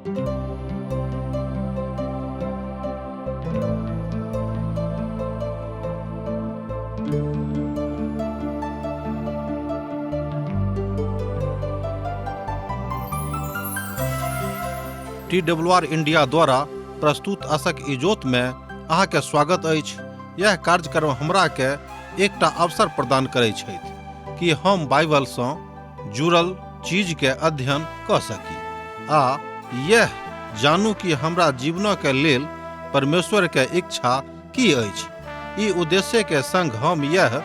T W R India द्वारा प्रस्तुत असक इजोत में अहाँके स्वागत अछि। यह कार्यक्रम हमरा के एकटा अवसर प्रदान करै छथि कि हम बाइबल सँ जुड़ल चीज के अध्ययन कऽ सकी आ यह जानू कि हमरा जीवन के लेल परमेश्वर के इच्छा की अछि। ई उद्देश्य के संग हम यह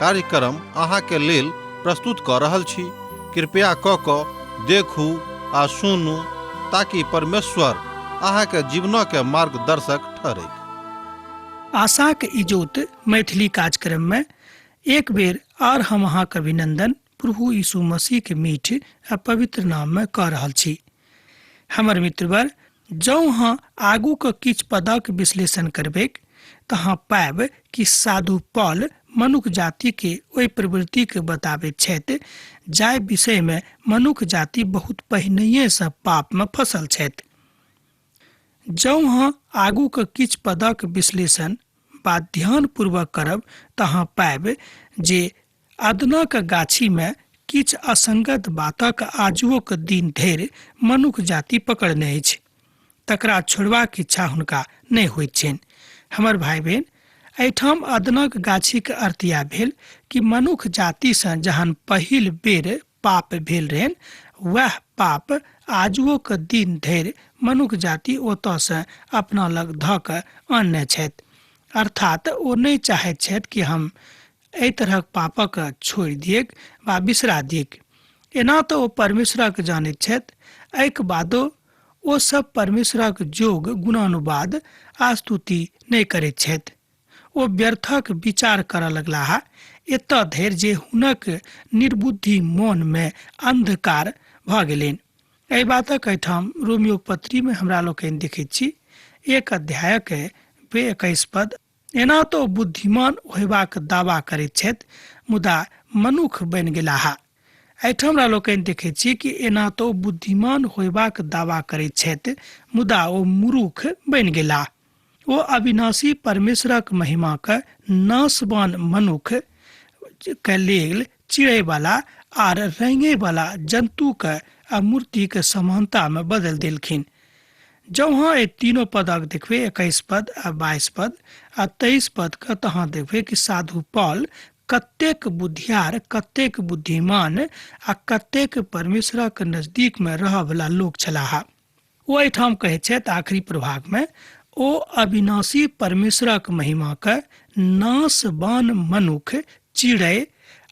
कार्यक्रम अहाँ के लेल प्रस्तुत कऽ रहल छी। कृपया कऽ कऽ देखू आ सुनू ताकि परमेश्वर अहाँ के जीवन के मार्गदर्शक ठहरैक। आशाक इजोत मैथिली कार्यक्रम में एक बेर आर हम अहाँके अभिनंदन प्रभु यीशु मसीह के मीठ आ पवित्र नाम में कऽ रहल छी। हमर मित्रवर, जँ अहाँ आगू के किछु पदक विश्लेषण करबैक तऽ अहाँ पायब कि साधु पॉल मनुख जाति के ओहि प्रवृत्ति के बताबैत छथि जाहि विषय में मनुख जाति बहुत पहिनहिए सँ पाप में फसल छथि। जँ अहाँ आगू के किछु पदक विश्लेषण बा ध्यानपूर्वक करब तऽ अहाँ पायब जे अदनक गाछीमे किछु असंगत बातक आजुओक दिन धरि मनुख जाति पकड़ने अछि, तकरा छोड़बाक इच्छा हुनका नहि होइत छनि। हमर भाइ बहिन, एहिठाम अदनक गाछीक अर्थ इएह भेल कि मनुख जातिसँ जहन पहिल बेर पाप भेल रहनि, वएह पाप आजुओक दिन धरि मनुख जाति ओतऽसँ अपना लग धऽ कऽ आनने छथि। अर्थात ओ नहि चाहैत छथि कि हम एहि तरहक पापक छोड़ि दियैक वा बिसरा दियैक। एना तऽ ओ परमेश्वरक जानैत छथि, एहिक बादो ओ सब परमेश्वरक जोग गुणानुवाद आ स्तुति नहि करैत छथि। ओ व्यर्थक विचार करऽ लगलाह, एतऽ धरि जे हुनक निर्बुद्धि मोन मे अंधकार भऽ गेलनि। एहि बातक एहिठाम रोमियो पत्री मे हमरा लोकनि देखैत छी, 1 अध्यायक 21 पद। एना तऽ ओ बुद्धिमान होयबाक दावा करैत छथि, मुदा मनुख बनि गेलाह। एहिठाम हमरा लोकनि देखैत छी कि एना तऽ ओ बुद्धिमान होयबाक दावा करैत छथि, मुदा ओ मूर्ख बनि गेलाह। ओ अविनाशी परमेश्वरक महिमाक नाशवान मनुख के लेल चिड़ैवाला आर रेंगैवाला जन्तुक आ मूर्तिक समानतामे बदलि देलखिन। जँ अहाँ एहि तीनो पदक देखबै, 21 पद आ 22 पद आ 23 पद के, तऽ अहाँ देखबै कि साधु पॉल कतेक बुद्धियार, कतेक बुद्धिमान आ कतेक परमेश्वरक नजदीक में रहऽ वाला लोक छलाह। ओ एहिठाम कहै छथि आखिरी प्रभाग में, ओ अविनाशी परमेश्वरक महिमा के नाशवान मनुख, चिड़ै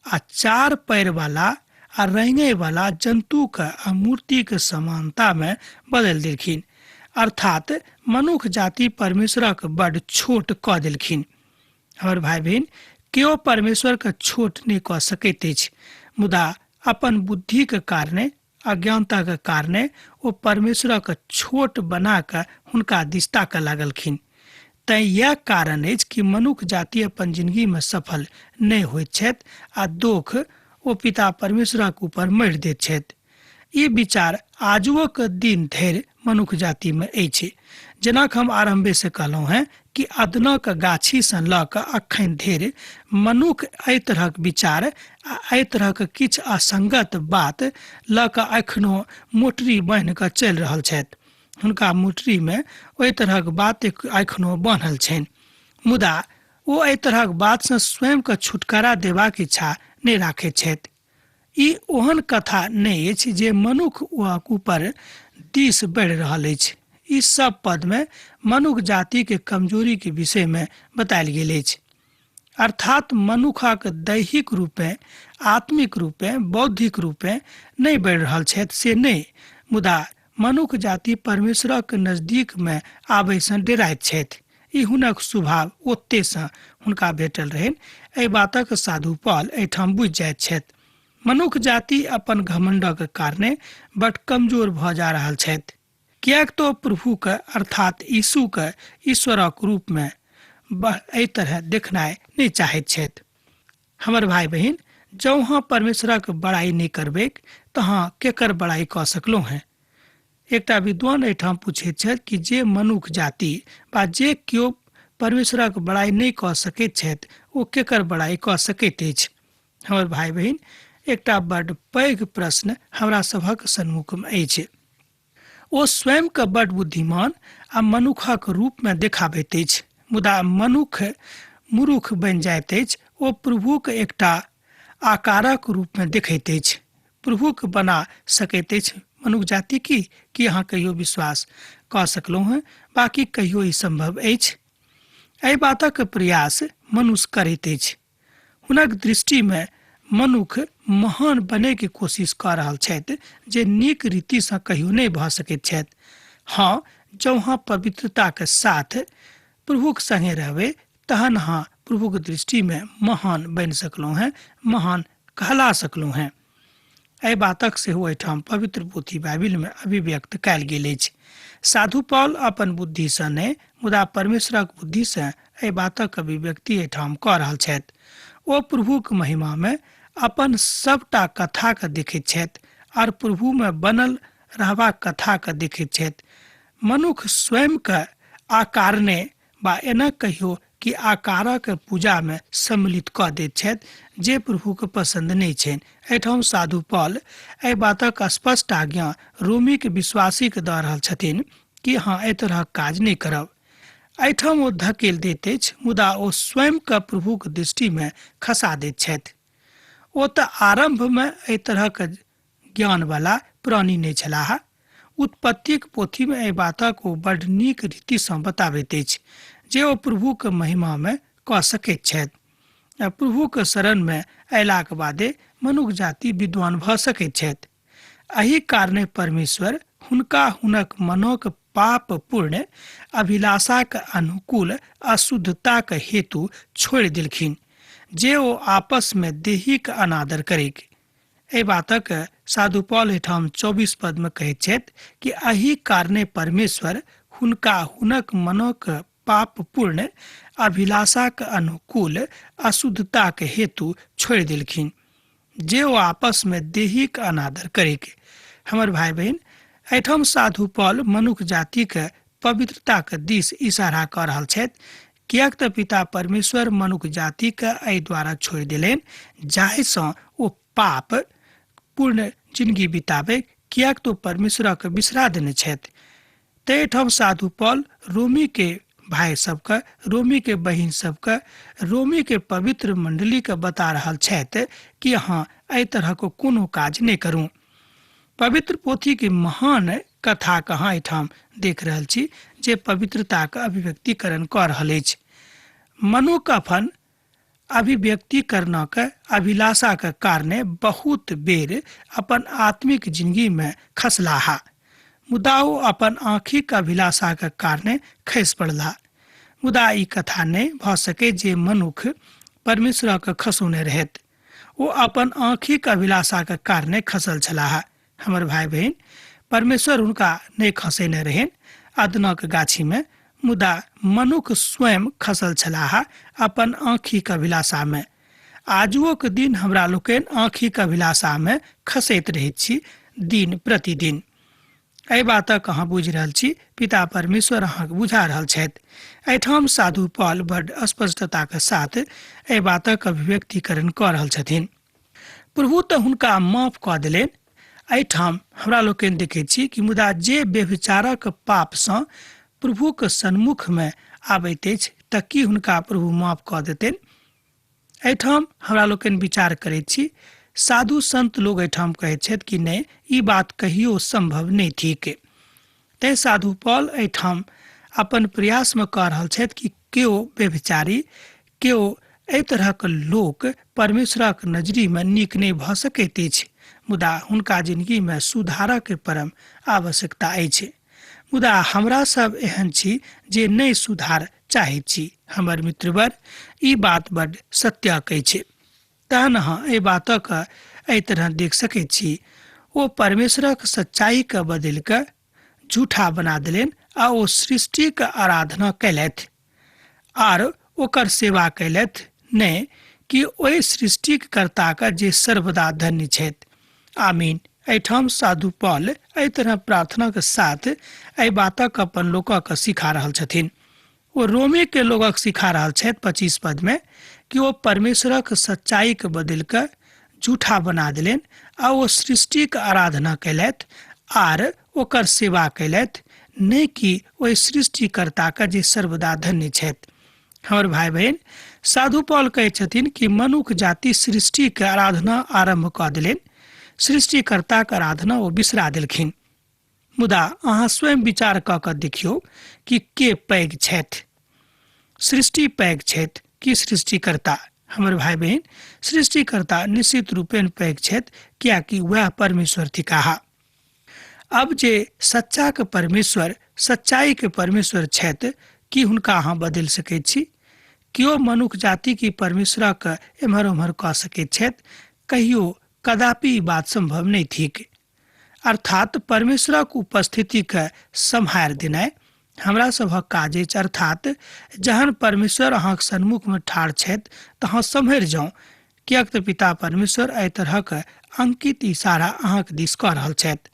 आ चार पैर वाला आ रेंगै वाला जन्तु के आ मूर्ति के समानता में बदलि देलखिन। अर्थात मनुख जाति परमेश्वरक बड छोट कऽ देलखिन। हमर भाई बहिन, केओ परमेश्वर के छोट नहि कऽ सकैत अछि, मुदा अपन बुद्धि के कारणे, अज्ञानता के कारणे ओ परमेश्वरक छोट बना कऽ हुनका दिस ताकऽ लागलखिन। तैं यैह कारण अछि कि मनुख जाति अपन जिंदगी में सफल नहि होइत छथि आ दोख ओ पिता परमेश्वरक ऊपर मढ़ि दैत छथि। ई विचार आजुओक दिन धरि मनुख जाति में अछि। जेना कि हम आरंभे से कहलहुँ हैं कि अदनक गाछी सँ लऽ कऽ अखन धरि मनुख एहि तरहक विचार आ एहि तरहक किछु असंगत बात लऽ कऽ अखनो मोटरी बान्हि कऽ चलि रहल छथि। हुनका मोटरी में ओहि तरहक बात अखनो बान्हल छनि, मुदा ओ एहि तरहक बात सँ स्वयं के छुटकारा देबाक इच्छा नहि राखैत छथि। ई ओहन कथा नहि अछि जे मनुख ऊपर दिस बढ़ि रहल अछि। ई सब पद में मनुख जाति के कमजोरी के विषय में बतायल गेल अछि। अर्थात मनुखक दैहिक रूपेँ, आत्मिक रूपेँ, बौद्धिक रूपेँ नहि बढ़ि रहल छथि से नहि, मुदा मनुख जाति परमेश्वरक नजदीक में आबै सँ डेराइत छथि। ई हुनक स्वभाव ओते सँ हुनका भेटल रहनि। एहि बातक साधु पॉल एहिठाम बुझि जाइत छथि। मनुख जाति अपन घमंडक कारणे बड कमजोर भऽ जा रहल छथि। किएक तऽ प्रभुके अर्थात यीशुके ईश्वरक रूपमे एहि तरह देखनाइ नहि चाहैत छथि। हमर भाइ बहिन, जँ अहाँ परमेश्वरक बड़ाइ नहि करबैक तऽ अहाँ केकर बड़ाइ कऽ सकलहुँ हेँ? एकटा विद्वान एहिठाम पूछैत छथि कि जे मनुख जाति वा जे केओ परमेश्वरक बड़ाई नहि कऽ सकैत छथि ओ केकर बड़ाई कऽ सकैत अछि? हमर भाई बहिन, एकटा बड्ड पैघ प्रश्न हमरा सभक सन्मुखमे अछि। ओ स्वयंके बड्ड बुद्धिमान आ मनुखक रूपमे देखाबैत अछि, मुदा मनुख मूर्ख बनि जाइत अछि। ओ प्रभुक एकटा आकारक रूपमे देखैत अछि। प्रभुक बना सकैत अछि मनुख जाति की? की अहाँ कहियो विश्वास कऽ सकलहुँ हेँ? बाकी कहियो ई सम्भव अछि? एहि बातक प्रयास मनुष्य करैत अछि। हुनक दृष्टिमे मनुख महान बनैके कोशिश कऽ रहल छथि, जे नीक रीतिसँ कहियो नहि भऽ सकैत छथि। हँ, जँ अहाँ पवित्रताके साथ प्रभुक संगे रहबै तहन अहाँ प्रभुक दृष्टिमे महान बनि सकलहुँ हेँ, महान कहला सकलहुँ हेँ। एहि बातक सेहो एहिठाम पवित्र पोथी बाइबिलमे अभिव्यक्त कयल गेल अछि। साधु पॉल अपन बुद्धिसँ नहि, मुदा परमेश्वरक बुद्धिसँ एहि बातक अभिव्यक्ति एहिठाम कऽ रहल छथि। ओ प्रभुक महिमामे अपन सबटा कथाके देखैत छथि आर प्रभुमे बनल रहबाक कथाके देखैत छथि। मनुख स्वयंके आकारणे बा एना कहियो कि आकारक पूजामे सम्मिलित कऽ दैत छथि जे प्रभुके पसन्द नहि छनि। एहिठाम साधु पॉल एहि बातक स्पष्ट आज्ञा रोमीक विश्वासीके दऽ रहल छथिन कि अहाँ एहि तरहक काज नहि करब। एहिठाम ओ धकेल दैत अछि, मुदा ओ स्वयंके प्रभुक दृष्टिमे खसा दैत छथि। ओ तऽ आरम्भमे एहि तरहक ज्ञानवला प्राणी नहि छलाह। उत्पत्तिक पोथीमे एहि बातक ओ बड्ड नीक रीतिसँ बताबैत अछि जे ओ प्रभुक महिमामे कऽ सकैत छथि आ प्रभुक शरणमे अयलाक बादे मनुख जाति विद्वान भऽ सकैत छथि। एहि कारणे परमेश्वर हुनका हुनक मनक पाप पूर्ण अभिलाषाक अनुकूल अशुद्धताक हेतु छोड़ि देलखिन जे ओ आपसमे देहीक अनादर करैक। एहि बातक साधु पॉल एहिठाम 24 पदमे कहैत छथि कि एहि कारणे परमेश्वर हुनका हुनक मनक पाप पूर्ण अभिलाषाक अनुकूल अशुद्धताक हेतु छोड़ि देलखिन जे ओ आपसमे देहीक अनादर करैक। हमर भाई बहिन, एहिठाम साधु पॉल मनुख जातिक पवित्रताक दिस इशारा कऽ रहल छथि, किएक तऽ पिता परमेश्वर मनुख जातिके एहि द्वारा छोड़ि देलनि जाहिसँ ओ पाप पूर्ण जिंदगी बिताबै, किएक तऽ ओ परमेश्वरक बिसरा देने छथि। ताहिठाम साधु पॉल रोमी के भाई सबके, रोमी के बहिन सबके, रोमी के पवित्र मंडली के बता रहल छथि कि अहाँ एहि तरहक कोनो काज नहि करू। पवित्र पोथी के महान कथा के अहाँ एहिठाम देख रहल छी जे पवित्रताक अभिव्यक्तिकरण कऽ रहल अछि। मनुख अपन अभिव्यक्तिकरणक अभिलाषाक कारणे बहुत बेर अपन आत्मिक जिंदगीमे खसलाह, मुदा ओ अपन आँखिक अभिलाषाक कारणे खसि पड़लाह। मुदा ई कथा नहि भऽ सकै जे मनुख परमेश्वरक खसौने रहैत। ओ अपन आँखिक अभिलाषाक कारणे खसल छलाह। हमर भाई बहिन, परमेश्वर हुनका नहि खसेने रहनि अदनक गाछीमे, मुदा मनुख स्वयं खसल छलाह अपन आँखिक अभिलाषामे। आजुओक दिन हमरा लोकनि आँखिक अभिलाषामे खसैत रहैत छी दिन प्रतिदिन। एहि बातक अहाँ बुझि रहल छी, पिता परमेश्वर अहाँके बुझा रहल छथि। एहिठाम साधु पॉल बड्ड स्पष्टताक साथ एहि बातक अभिव्यक्तिकरण कऽ रहल छथिन। प्रभु तऽ हुनका माफ कऽ देलनि। एहिठाम हमरा लोकनि देखैत छी कि मुदा जे व्यभिचारक पापसँ प्रभुक सन्मुखमे आबैत अछि तऽ की हुनका प्रभु माफ कऽ देतनि? एहिठाम हमरा लोकनि विचार करैत छी। साधु संत लोग एहिठाम कहैत छथि कि नहि, ई बात कहियो संभव नहि थिक। तैं साधु पॉल एहिठाम अपन प्रयासमे कह रहल छथि कि केओ व्यभिचारी, केओ एहि तरहक लोक परमेश्वरक नजरीमे नीक नहि भऽ सकैत अछि, मुदा हुनका जिंदगीमे सुधारक परम आवश्यकता अछि। मुदा हमरा सब एहन छी जे नहि सुधार चाहैत छी। हमर मित्रवर, ई बात बड्ड सत्यक अछि। तहन अहाँ एहि बातक एहि तरह देख सकैत छी। ओ परमेश्वरक सच्चाईके बदलि कऽ झूठा बना देलनि आ ओ सृष्टिक आराधना कयलथि आर ओकर सेवा कयलथि, नहि कि ओहि सृष्टिक कर्ताके जे सर्वदा धन्य छथि। आमीन। एहिठाम साधु पॉल एहि तरह प्रार्थनाक साथ एहि बातक अपन लोकक सिखा रहल छथिन। ओ रोमे के लोगक सिखा रहल छथि 25 पद में कि ओ परमेश्वरक सच्चाई के बदलि कऽ झूठा बना देलनि आ ओ सृष्टिक आराधना कयलथि आर ओकर सेवा कयलथि, नहि कि ओहि सृष्टिकर्ताके जे सर्वदा धन्य छथि। हमर भाई बहिन, साधु पॉल कहै छथिन कि मनुख जाति सृष्टिके आराधना आरम्भ कऽ देलनि, सृष्टिकर्ताके आराधना ओ बिसरा देलखिन। मुदा अहाँ स्वयं विचार कऽ कऽ देखियौ कि के पैघ छथि, सृष्टि पैघ छथि कि सृष्टिकर्ता? हमर भाई बहिन, सृष्टिकर्ता निश्चित रूपेण पैघ छथि, कियाकि वएह परमेश्वर थिकाह। अब जे सच्चाके परमेश्वर, सच्चाईके परमेश्वर छथि, की हुनका अहाँ बदलि सकैत छी? केओ मनुख जाति की परमेश्वरक एम्हर ओम्हर कऽ सकैत छथि? कहियो कदापि ई बात संभव नहि थिक। अर्थात परमेश्वरक उपस्थितिके सम्हारि देनाइ हमरा सभक काज अछि। अर्थात जहन परमेश्वर अहाँक सन्मुखमे ठाढ़ छथि तऽ अहाँ सम्हरि जाउ, किएक तऽ पिता परमेश्वर एहि तरहक अंकित इशारा अहाँक दिस कऽ रहल छथि।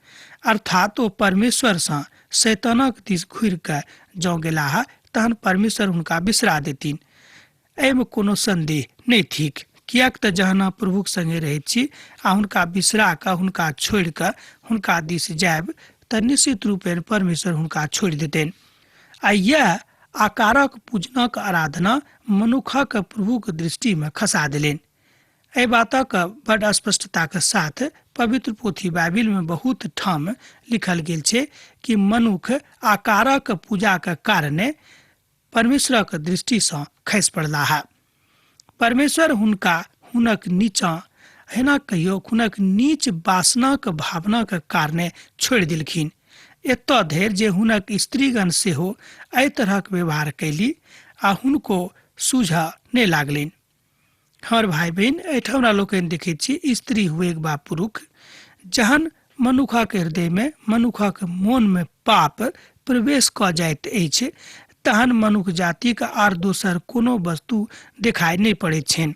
अर्थात ओ परमेश्वरसँ शैतानक दिस घुरि कऽ जँ गेलाह तहन परमेश्वर हुनका बिसरा देथिन, एहिमे कोनो सन्देह नहि थिक। किएक तऽ जहन अहाँ प्रभुक संगे रहैत छी आ हुनका बिसरा कऽ, हुनका छोड़ि कऽ हुनका दिस जायब तऽ निश्चित रूपेण परमेश्वर हुनका छोड़ि देतनि। आ यैह आकारक पूजनक आराधना मनुखक प्रभुक दृष्टिमे खसा देलनि। एहि बातक बड स्पष्टताक साथ पवित्र पोथी बाइबिलमे बहुत ठाम लिखल गेल छै कि मनुख आकारक पूजाक कारणे परमेश्वरक दृष्टिसँ खसि पड़लाह। परमेश्वर हुनका हुनक नीचाँ, एना कहियो हुनक नीच वासनाक भावनाक कारणे छोड़ि देलखिन, एतऽ धरि जे हुनक स्त्रीगण सेहो एहि तरहक व्यवहार कयली आ हुनको सूझऽ नहि लागलनि। हमर भाई बहिन, एहिठाम हमरा लोकनि देखैत छी स्त्री हुए वा पुरुष, जहन मनुखक हृदयमे, मनुखक मोनमे पाप प्रवेश कऽ जाइत अछि तहन मनुख जातिक आर दोसर कोनो वस्तु देखाइ नहि पड़ैत छनि।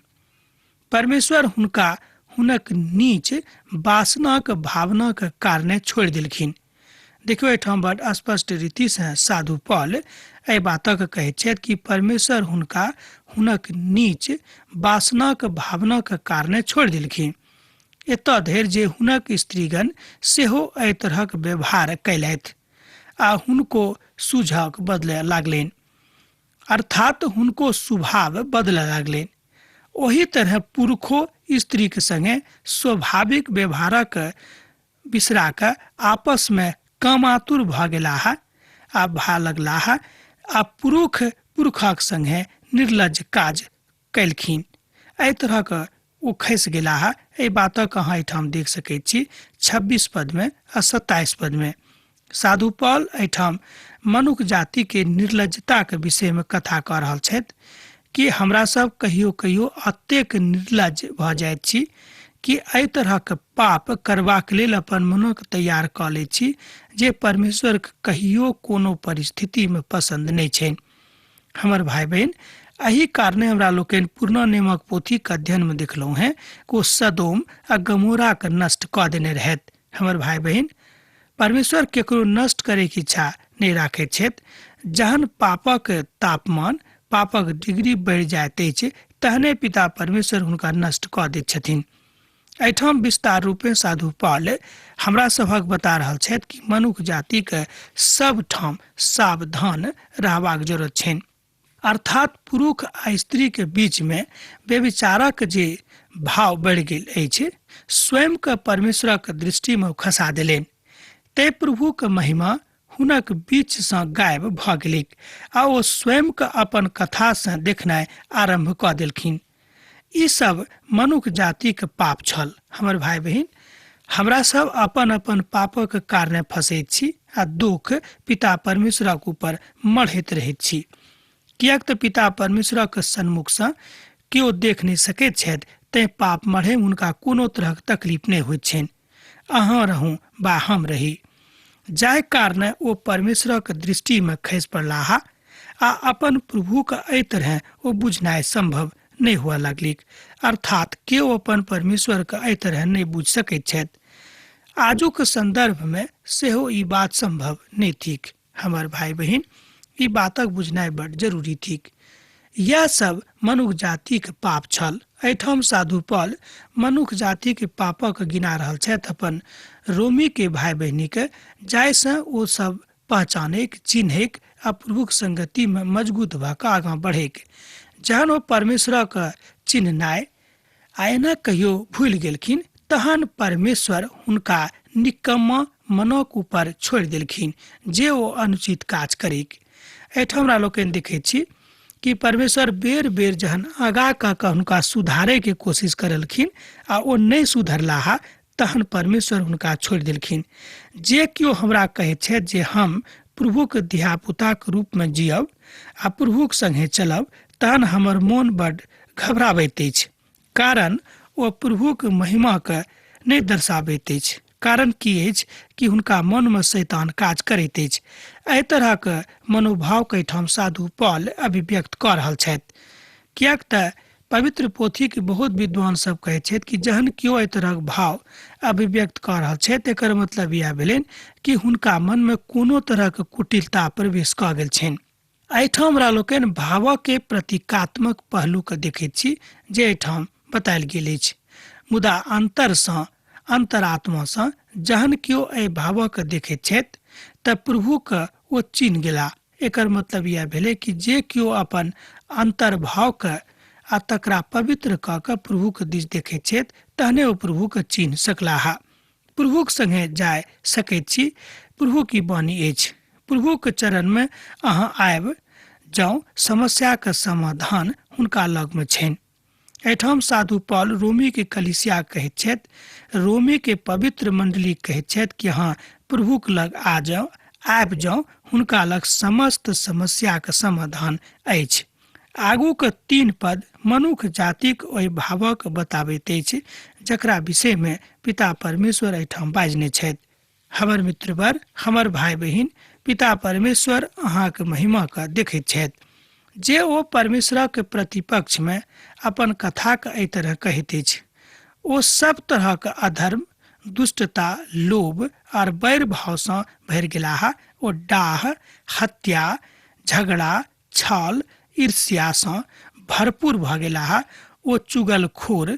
परमेश्वर हुनका हुनक नीच वासनाक भावनाक कारणे छोड़ि देलखिन। देखियौ, एहिठाम बड स्पष्ट रीतिसँ साधु पॉल एहि बातक कहैत छथि कि परमेश्वर हुनका हुनक नीच वासनाक भावनाक कारणे छोड़ि देलखिन, एतऽ धरि जे हुनक स्त्रीगण सेहो एहि तरहक व्यवहार कयलथि आ हुनको सूझक बदलय लागलनि, अर्थात हुनको स्वभाव बदलय लागलनि। ओही तरह पुरुषो स्त्रीक संगे स्वाभाविक व्यवहारक बिसरा कऽ आपसमे कामातुर भऽ गेलाह आ भऽ लगलाह आ पुरुष पुरुषक संगे निर्लज्ज काज कयलखिन। एहि तरहक ओ खसि गेलाह। एहि बातक अहाँ एहिठाम देख सकैत छी 26 पदमे आ 27 पदमे। साधु पॉल एहिठाम मनुख जातिके निर्लज्जताके विषयमे कथा कऽ रहल छथि कि हमरा सब कहियो कहियो अतेक निर्लज्ज भऽ जाइत छी कि एहि तरहक पाप करबाक लेल अपन मनक तैयार कऽ लैत छी जे परमेश्वरके कहियो कोनो परिस्थितिमे पसन्द नहि छनि। हमर भाई बहिन, एहि कारणे हमरा लोकनि पुरना नियमक पोथीके अध्ययनमे देखलहुँ हेँ कि ओ सदोम आ गमोराके नष्ट कऽ देने रहथि। हमर भाई बहिन, परमेश्वर केकरो नष्ट करैके इच्छा नहि राखैत छथि। जहन पापक तापमान, पापक डिग्री बढ़ि जाइत अछि तहने पिता परमेश्वर हुनका नष्ट कऽ दैत छथिन। एहिठाम विस्तार रूपे साधु पाल हमरा सभक बता रहल छथि कि मनुख जातिके सब ठाम सावधान रहबाक जरूरत छनि। अर्थात पुरुष आ स्त्री के बीच में व्यभिचारक जे भाव बढ़ि गेल अछि, स्वयं के परमेश्वरक दृष्टि में खसा देलनि। तै प्रभु के महिमा हुनक बीच सँ गायब भऽ गेलैक आ ओ स्वयं के अपन कथा सँ देखनाइ आरम्भ कऽ देलखिन। ई सब मनुख जातिक पाप छल। हमर भाई बहिन, हमरा सब अपन अपन पापक कारणे फंसैत छी आ दुख पिता परमेश्वरक ऊपर मढ़ैत रहैत छी। किएक तऽ पिता परमेश्वरक सन्मुखसँ केओ देख नहि सकैत छथि, तैं पाप मढ़े हुनका कोनो तरहक तकलीफ नहि होइत छनि। अहाँ रहू वा हम रही, जाहि कारणे ओ परमेश्वरक दृष्टिमे खसि पड़लाह आ अपन प्रभुके एहि तरहे ओ बुझनाइ संभव नहि हुअ लगलिक। अर्थात केओ अपन परमेश्वरके एहि तरहे नहि बुझि सकैत छथि। आजुक संदर्भमे सेहो ई बात संभव नहि थिक। हमर भाइ बहिन, ई बातक बुझनाइ बड जरूरी थिक। यैह सब मनुख जातिक पाप छल। एहिठाम साधु पॉल मनुख जातिक पापक गिना रहल छथि अपन रोमी के भाइ बहिनीक, जाहिसँ ओ सब पहचानैक, चिन्हैक आ प्रभुक संगति मे मजगूत भऽ कऽ आगाँ बढ़ैक। जहन ओ परमेश्वरक चिन्हनाइ आ एना कहियो भूलि गेलखिन, तहन परमेश्वर हुनका निकम्मा मनक ऊपर छोड़ि देलखिन जे ओ अनुचित काज करैक। एहिठाम हमरा लोकनि देखैत छी कि परमेश्वर बेर बेर जहन आगाँ कऽ कऽ हुनका सुधारैके कोशिश करलखिन आ ओ नहि सुधरलाह, तहन परमेश्वर हुनका छोड़ि देलखिन। जे केओ हमरा कहैत छथि जे हम प्रभुक धियापुताक रूपमे जियब आ प्रभुक संगे चलब, तहन हमर मोन बड घबराबैत अछि, कारण ओ प्रभुक महिमाके नहि दर्शाबैत अछि। कारण की अछि कि हुनका मनमे शैतान काज करैत अछि। एहि तरहक मनोभावके एहिठाम साधु पॉल अभिव्यक्त कऽ रहल छथि, किएक तऽ पवित्र पोथीके बहुत विद्वान सब कहैत छथि कि जहन केओ एहि तरहक भाव अभिव्यक्त कऽ रहल छथि, एकर मतलब इएह भेलनि कि हुनका मनमे कोनो तरहक कुटिलता प्रवेश कऽ गेल छनि। एहिठाम हमरा लोकनि भावके प्रतीकात्मक पहलूके देखैत छी जे एहिठाम बतायल गेल अछि। मुदा अन्तरसँ, अन्तरात्मासँ जहन केओ एहि भावके देखैत छथि तऽ प्रभुके ओ चिन्ह गेला। एकर मतलब इएह भेलै कि जे केओ अपन अन्तर्भावके आ तकरा पवित्र कऽ कऽ प्रभुके दिस देखैत छथि, तहने ओ प्रभुके चिन्ह सकलाह। प्रभुक संगे जाय सकैत छी। प्रभु की वाणी अछि, प्रभुक चरणमे अहाँ आयब जँ समस्याक समाधान हुनका लगमे छनि। एहिठाम साधु पॉल रोमी के कलिसिया कहैत छथि, रोमी के पवित्र मंडली कहैत छथि कि अहाँ प्रभुक लग आ जाउ, आबि जाउ, हुनका लग समस्त समस्याक समाधान अछि। आगूक 3 पद मनुख जातिक ओहि भावक बताबैत अछि जकरा विषयमे पिता परमेश्वर एहिठाम बाजने छथि। हमर मित्रवर, हमर भाइ बहिन, पिता परमेश्वर अहाँक महिमाके देखैत छथि जे ओ परमेश्वरक प्रतिपक्षमे अपन कथाके एहि तरह कहैत अछि। ओ सब तरहक अधर्म, दुष्टता, लोभ आर बैर भावसँ भरि गेलाह। ओ डाह, हत्या, झगड़ा, छल, ईर्ष्यासँ भरपूर भऽ गेलाह। ओ चुगलखोर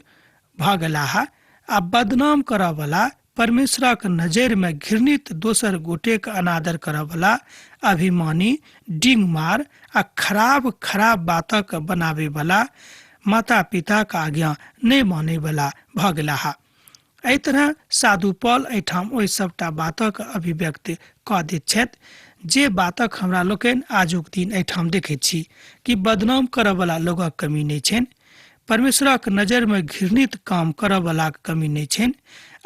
भऽ गेलाह आ बदनाम करऽवला, परमेश्वरक नजरिमे घृणित दोसर गोटेक अनादर करऽवला, अभिमानी, डिंगमार आ खराब खराब बातक बनाबैवला, माता पिताक आज्ञा नहि मानैवला भऽ गेलाह। एहि तरह साधु पॉल एहिठाम ओहि सबटा बातक अभिव्यक्त कऽ दैत छथि जे बातक हमरा लोकनि आजुक दिन एहिठाम देखैत छी कि बदनाम करऽवला लोकक कमी नहि छनि, परमेश्वरक नजरिमे घृणित काम करऽवलाक कमी नहि छनि,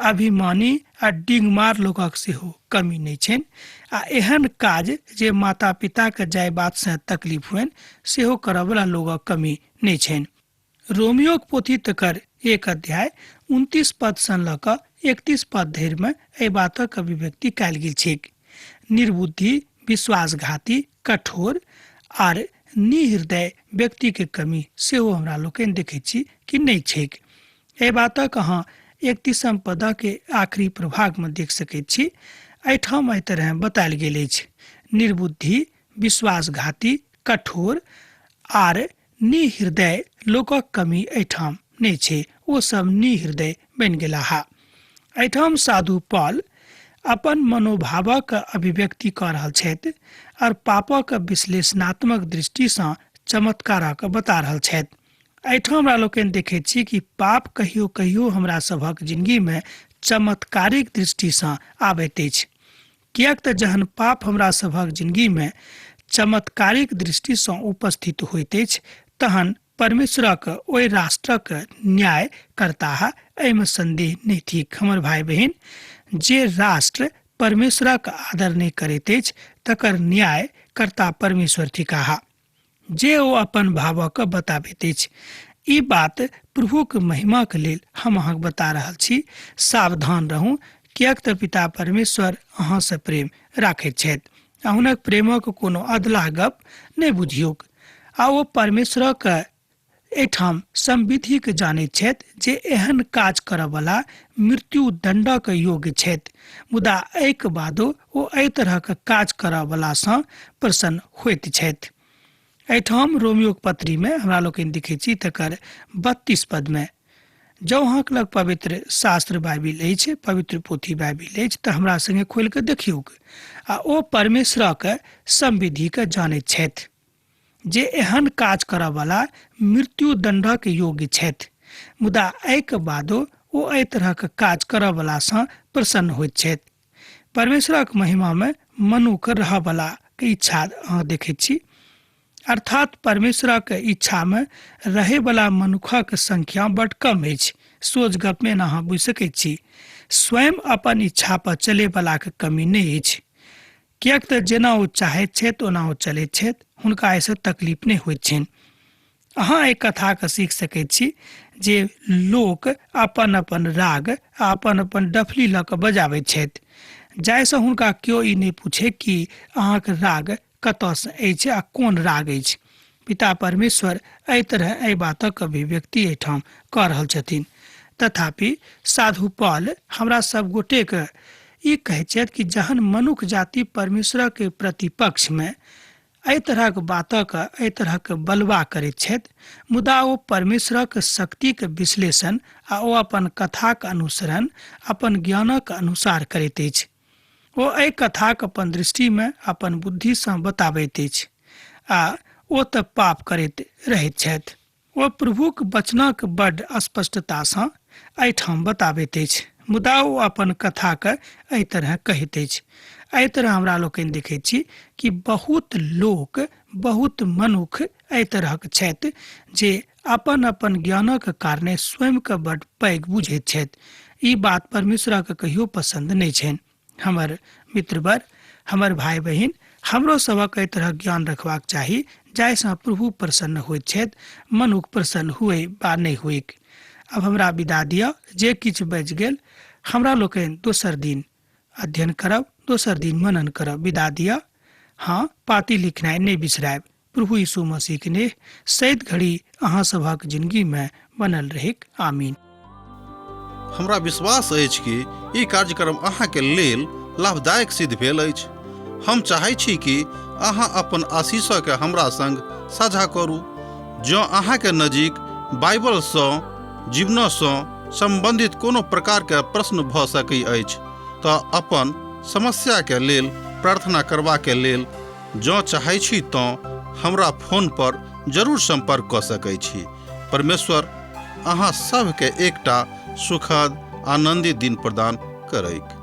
अभिमानी आ डिंगमार लोकक सेहो कमी नहि छनि आ एहन काज जे माता पिताके जाहि बातसँ तकलीफ होइन सेहो करऽवला लोकक कमी नहि छनि। रोमियोक पोथी तकर 1 अध्याय 29 पदसँ लऽ कऽ 31 पद धरिमे एहि बातक अभिव्यक्ति कयल गेल छैक। निर्बुद्धि, विश्वासघाती, कठोर आर निहृदय व्यक्तिके कमी सेहो हमरा लोकनि देखैत छी कि नहि छैक। एहि बातक अहाँ 31 पदके आखिरी प्रभागमे देख सकैत छी। एहिठाम एहि तरह बतायल गेल अछि, निर्बुद्धि, विश्वासघाती, कठोर आर निहृदय लोकक कमी एहिठाम नहि छै, ओ सब निहृदय बनि गेलाह। एहिठाम साधु पॉल अपन मनोभावक अभिव्यक्ति कऽ रहल छथि और पापक विश्लेषणात्मक दृष्टिसँ चमत्कारक बता रहल छथि। एहिठाम हमरा लोकनि देखैत छी कि पाप कहियो कहियो हमरा सभक जिंदगीमे चमत्कारिक दृष्टिसँ आबैत अछि, किएक तऽ जहन पाप हमरा सभक जिंदगीमे चमत्कारिक दृष्टिसँ उपस्थित होइत अछि तहन परमेश्वरक ओहि राष्ट्रक न्याय करताह, एहिमे संदेह नहि थिक। हमर भाइ बहिन, जे राष्ट्र परमेश्वरक आदर नहि करैत अछि तकर न्याय कर्ता परमेश्वर थिकाह, जे ओ अपन भावक बताबैत अछि। ई बात प्रभुक महिमाक लेल हम अहाँके बता रहल छी। सावधान रहू, किएक तऽ पिता परमेश्वर अहाँसँ प्रेम राखैत छथि आ हुनक प्रेमक कोनो अधलाह गप नहि बुझियौक। आ ओ परमेश्वरक एहिठाम संविधिके जानैत छथि जे एहन काज करऽवला मृत्यु दण्डक योग्य छथि, मुदा एहिके बादो ओ एहि तरहक काज करऽवलासँ प्रसन्न होइत छथि। एहिठाम रोमियोक पत्रीमे हमरा लोकनि देखै छी तकर 32 पदमे, जँ अहाँके लग पवित्र शास्त्र बाइबिल अछि, पवित्र पोथी बाइबिल अछि, तऽ हमरा सङ्गे खोलि कऽ देखियौक। आ ओ परमेश्वरक संविधिके जानैत छथि जे एहन काज करऽवला मृत्यु दण्डक योग्य छथि, मुदा एहिके बादो ओ एहि तरहक काज करऽवलासँ प्रसन्न होइत छथि। परमेश्वरक महिमामे मनुख रहऽवला के इच्छा अहाँ देखैत छी, अर्थात परमेश्वरक इच्छामे रहैवला मनुखक संख्या बड कम अछि। सोझ गपमे एना अहाँ बुझि सकैत छी, स्वयं अपन इच्छा पर चलैवलाके कमी नहि अछि, किएक तऽ जेना ओ चाहैत छथि ओना ओ चलैत छथि, हुनका एहिसँ तकलीफ नहि होइत छनि। अहाँ एहि कथाके सीख सकैत छी जे लोक अपन अपन राग आ अपन अपन डफली लऽ कऽ बजाबैत छथि, जाहिसँ हुनका केओ ई नहि पूछे कि अहाँके राग कतऽसँ अछि आ कोन राग अछि। पिता परमेश्वर एहि तरह एहि बातक अभिव्यक्ति एहिठाम कऽ रहल छथिन। तथापि साधु पॉल हमरा सब गोटेके ई कहैत छथि कि जहन मनुख जाति परमेश्वरक प्रतिपक्षमे एहि तरहक बातक एहि तरहक बलवा करैत छथि, मुदा ओ परमेश्वरक शक्तिक विश्लेषण आ ओ अपन कथाक अनुसरण अपन ज्ञानक अनुसार करैत अछि। ओ एहि कथाक अपन दृष्टिमे अपन बुद्धिसँ बताबैत अछि आ ओ तऽ पाप करैत रहैत छथि। ओ प्रभुक वचनक बड्ड स्पष्टतासँ एहिठाम बताबैत अछि, मुदा ओ अपन कथाक एहि तरह कहैत अछि। एहि तरह हमरा लोकनि देखैत छी कि बहुत लोक, बहुत मनुख एहि तरहक छथि जे अपन अपन ज्ञानक कारणे स्वयंके बड्ड पैघ बुझैत छथि। ई बात परमेश्वरके कहियो पसन्द नहि छनि। हमर मित्रवर, हमर भाइ बहिन, हमरो सभक एहि तरहक ज्ञान रखबाक चाही जाहिसँ प्रभु प्रसन्न होइत छथि, मनुख प्रसन्न हुए बा नहि हुएक। आब हमरा विदा दिअ, जे किछु बचि गेल हमरा लोकनि दोसर दिन अध्ययन करब, दोसर दिन मनन करब। विदा दिअ। हाँ, पाती लिखनाइ नहि बिसरायब। प्रभु यीशु मसीह के नेह सैत घड़ी अहाँ सभक जिंदगी में बनल रहेक। आमीन। हमरा विश्वास अछि कि ई कार्यक्रम अहाँके लेल लाभदायक सिद्ध भेल अछि। हम चाहै छी कि अहाँ अपन आशीषके हमरा संग साझा करू। जँ अहाँके नजीक बाइबलसँ जीवनसँ सम्बन्धित कोनो प्रकारके प्रश्न भऽ सकै अछि तऽ अपन समस्याके लेल प्रार्थना करबाके लेल जँ चाहै छी तँ हमरा फोनपर जरूर सम्पर्क कऽ सकै छी। परमेश्वर अहाँ सभके एकटा सुखद आनन्दित दिन प्रदान करैक।